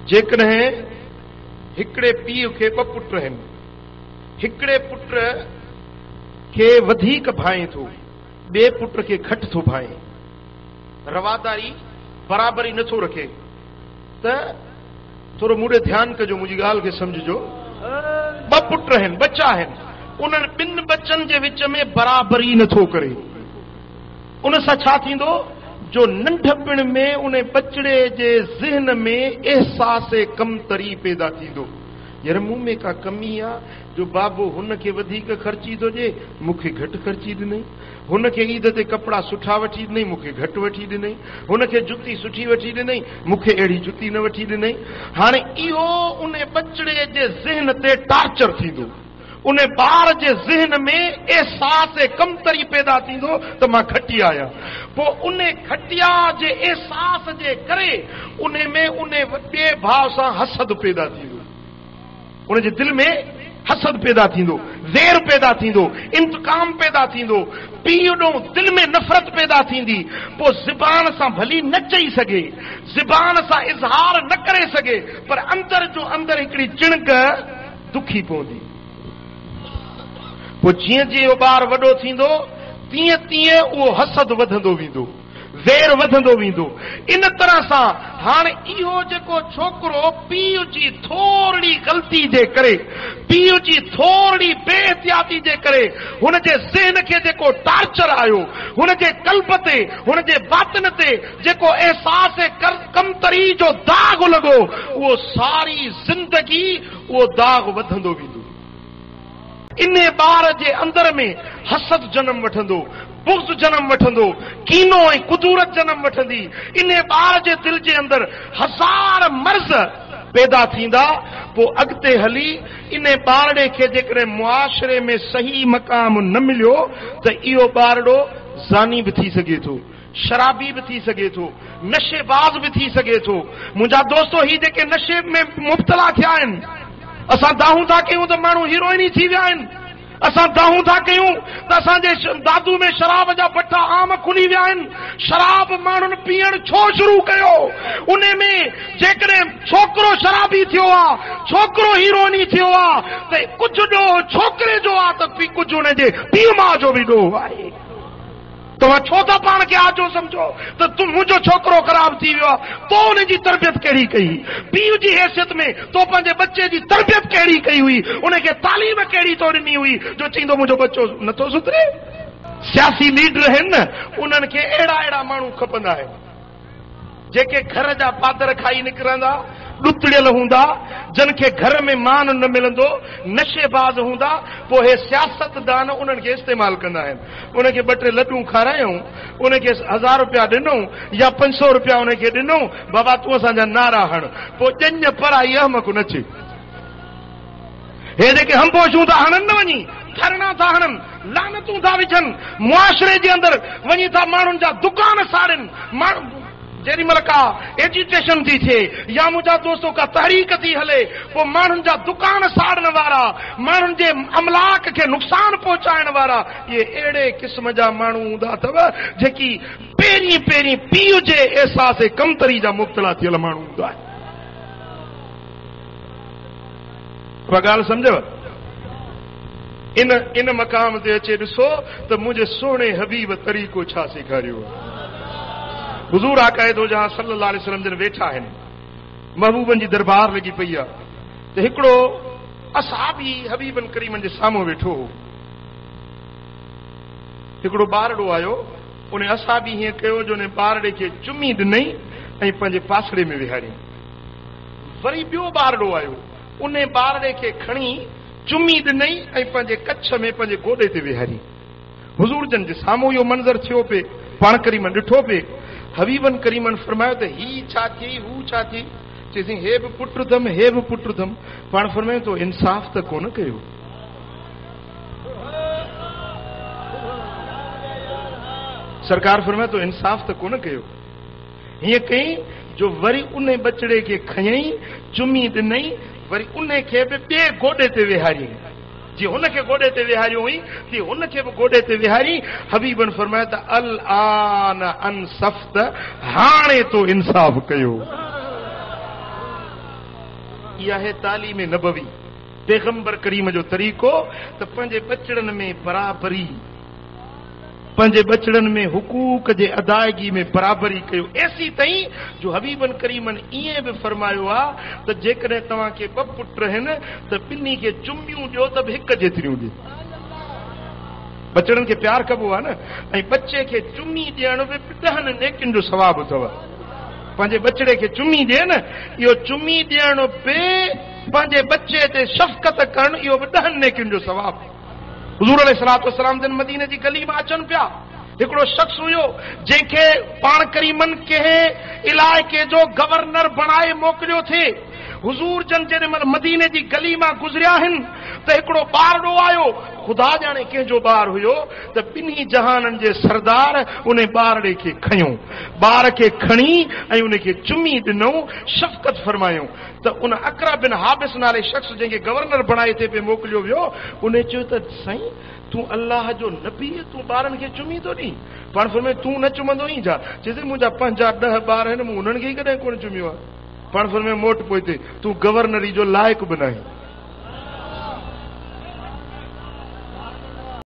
जेकॾहिं हिकिड़े पीउ खे ॿ पुट आहिनि, हिकिड़े पुट खे वधीक भाए थो, ॿिए पुट खे घटि थो भाए, रवादारी बराबरी नथो रखे, त थोरो मूं ॾे ध्यानु कजो, मुंहिंजी ॻाल्हि खे सम्झिजो। ॿ पुट आहिनि, बच्चा आहिनि, उन्हनि ॿिनि बच्चनि जे विच में बराबरी नथो करे, उन सां छा थींदो जो नंढपण में उन बचड़े जे ज़हन में अहसास कमतरी पैदा थींदो। यार मूं में का कमी आहे जो बाबो हुनखे वधीक ख़र्ची थो ॾिए, मूंखे घटि ख़र्ची ॾिनई, हुनखे ईद ते कपिड़ा सुठा वठी ॾिनई, मूंखे घटि वठी ॾिनई, हुनखे जुती सुठी वठी ॾिनई, मूंखे अहिड़ी जुती न वठी ॾिनई। हाणे इहो उन बचड़े जे ज़हन ते टार्चर थींदो, उन ॿार जे ज़हन में अहसास कमतरी पैदा थींदो त मां घटी आहियां। पोइ उन घटिया जे अहसास जे करे उन में उन ॿिए भाव सां हसद पैदा थींदो, उनजे दिलि में हसद पैदा थींदो, ज़ेर पैदा थींदो, इंतकाम पैदा थींदो, पीउ ॾांहुं दिलि में नफ़रत पैदा थींदी। पोइ ज़बान सां भली न चई सघे, ज़बान सां इज़हार न करे सघे, पर अंदरि जो अंदरि हिकिड़ी चिणक दुखी पवंदी। पोइ जीअं जीअं इहो ॿार वॾो थींदो तीअं तीअं उहो हसद वधंदो वेंदो, ज़ेर वधंदो वेंदो। इन तरह सां हाणे इहो जेको छोकिरो पीउ जी थोरी ग़लती जे करे, पीउ जी थोरी बेएहतियाती जे करे हुनजे ज़हन खे जेको टार्चर आयो, हुनजे कल्ब ते, हुनजे बातिन ते जेको अहसास कमतरी जो दाग़ लॻो, उहो सारी ज़िंदगी उहो दाग़ वधंदो वेंदो। इन ॿार जे अंदर में हसद जनम वठंदो, बुग़्ज़ जनम वठंदो, कीनो ऐं कुदूरत जनम वठंदी। इन ॿार जे दिलि जे अंदरि हज़ार मर्ज़ पैदा थींदा। पोइ अॻिते हली इन ॿारड़े खे जेकॾहिं मुआशरे में सही मक़ाम न मिलियो त इहो ॿारड़ो ज़ानी बि थी सघे थो, शराबी बि थी सघे थो, नशेबाज़ बि थी सघे थो। मुंहिंजा दोस्तो, ही जेके नशे में मुब्तला थिया आहिनि, असां दाहूं था कयूं त माण्हू हीरोइनी थी विया आहिनि, असां दाहूं था कयूं त असांजे दादू में शराब जा भट्ठा आम खुली विया आहिनि। शराब माण्हुनि पीअण छो शुरू कयो? उन में जेकॾहिं छोकिरो शराबी थियो आहे, छोकिरो हीरोइनी थियो आहे, त कुझु ॾोह छोकिरे जो आहे त कुझु हुनजे पीउ माउ जो बि ॾोह आहे। तव्हां छो था पाण खे आजो सम्झो त तूं मुंहिंजो छोकिरो ख़राबु थी वियो आहे, तो हुनजी तरबियत कहिड़ी कई? पीउ जी हैसियत में तो पंहिंजे बच्चे जी तरबियत कहिड़ी कई हुई? उनखे तालीम कहिड़ी तो ॾिनी हुई जो चईंदो मुंहिंजो बच्चो नथो सुधरे? सियासी लीडर आहिनि न, उन्हनि खे अहिड़ा अहिड़ा माण्हू खपंदा आहिनि जेके घर जा पादर खाई निकिरंदा, ॾुतड़ियल हूंदा, जन खे घर में मान न मिलंदो, नशेबाज़ हूंदा। पोइ हे सियासतदान उन्हनि खे इस्तेमालु कंदा आहिनि। उनखे ॿ टे लॾूं खारायूं, उनखे 1000 रुपया ॾिनऊं या 500 रुपया उनखे ॾिनऊं, बाबा तूं असांजा नारा हण। पोइ ॼञ पराई अहमक न अचे। हे जेके हम्बोशूं था हणनि न, वञी धरणा था हणनि, लानतूं था विझनि, मुआशरे जे अंदरि वञी था माण्हुनि जा दुकान साड़नि। माण्हू जेॾी महिल का एजुटेशन थी थिए या मुंहिंजा दोस्तो का तहरीक थी हले, पोइ माण्हुनि जा दुकान साड़ण वारा, माण्हुनि जे अमलाक खे नुक़सानु पहुचाइण वारा, इहे अहिड़े क़िस्म जा माण्हू हूंदा अथव जेकी पहिरीं पहिरीं पीउ जे अहसास कमतरी जा मुब्तला थियल माण्हू हूंदा आहिनि। उहा ॻाल्हि सम्झव? इन इन मक़ाम ते अचे ॾिसो त मुंहिंजे सुहिणे हबीब तरीक़ो छा सेखारियो आहे। हुज़ूर आका दो जहां सल्लल्लाहु अलैहि वसल्लम जन वेठा आहिनि, महबूबनि जी दरबार लॻी पई आहे त हिकिड़ो असहाबी हबीबनि करीमनि जे साम्हूं वेठो हो। हिकिड़ो ॿारड़ो आयो, उन असहाबी हीअं कयो जो उन ॿारड़े खे चुमी ॾिनई ऐं पंहिंजे पासड़े में विहारियईं। वरी ॿियो ॿारड़ो आयो, उन ॿारड़े खे खणी चुमी ॾिनई ऐं पंहिंजे कच्छ में पंहिंजे गोॾे ते विहारी। हुज़ूर जन जे साम्हूं इहो मंज़र थियो पे, पाण करीमनि ॾिठो पे। हबीबन करीमन फरमायो त ही छा थी, हू छा थी? चईसीं हे बि पुटु अथमि, हे बि पुटु अथमि। पाण फरमायो तो इंसाफ़ त कोन कयो। सरकार फरमायो तो इंसाफ़ त कोन कयो। हीअं कई जो वरी उन बचड़े खे खयई, चुमी ॾिनई, वरी उन खे बि ॿिए गोॾे ते विहारियईं। जीअं हुनखे गोॾे ते विहारियो हुई, तीअं हुनखे बि गोॾे ते विहारी। हबीबनि फरमायो त अल आन अनसफ़्त, हाणे तो इंसाफ़ कयो। اها آهي تعليم نبوي، پيغمبر ڪريم جو طريقو ته پنهنجي ٻچڙن ۾ برابري، پنهنجي ٻچڙن ۾ حقوق جي ادائگي ۾ برابري ڪيو. ايسي تائين جو حبيبن ڪريمن ائين به فرمايو آ ته جيڪڏهن توهان کي ٻه پٽ آهن ته ٻنهي کي چميون ڏيو ته به هڪ جيتريون ڏيو. ٻچڙن کي پيار ڪبو آ نه، ۽ ٻچي کي چمي ڏيڻ به ڏهن نيڪين جو ثواب اٿو. پنهنجي ٻچڙي کي چمي ڏي نه، اهو چمي ڏيڻ به پنهنجي ٻچي تي شفقت ڪرڻ، اهو به ڏهن نيڪين جو ثواب. حضور عليه الصلوة والسلام جن مديني جي گلي مان اچن پيا، هڪڙو شخص هيو جنهن کي پاڻ ڪريمن ڪنهن علائقي جو گورنر بڻائي موڪليو ٿي. حضور جن جيڏي مهل مديني جي گلي مان گذريا آهن ته هڪڙو ٻارڙو آيو، خدا ڄاڻي ڪنهن جو ٻار هيو، ته ٻنهي جهانن جي سردار انهي ٻارڙي کي کنيو، ٻار کي کڻي ۽ ان کي چمي ڏنو، شفقت فرمايائون ته ان اقرع بن حابس نالي شخص جنهن کي گورنر بڻائي هتي پئي موڪليو ويو، انهي چيو ته سائين تون الله جو نبي تون ٻارن کي چمي ٿو ڏين؟ پاڻ فرمايو تون نه چمندو آهين ڇا؟ چيس منهنجا پنهنجا 10 ٻار آهن مون انهن کي ئي ڪڏهن ڪونه چميو آهي. پاڻ فرمايو موٽ پوئتي، تون گورنري جو لائق به ناهين.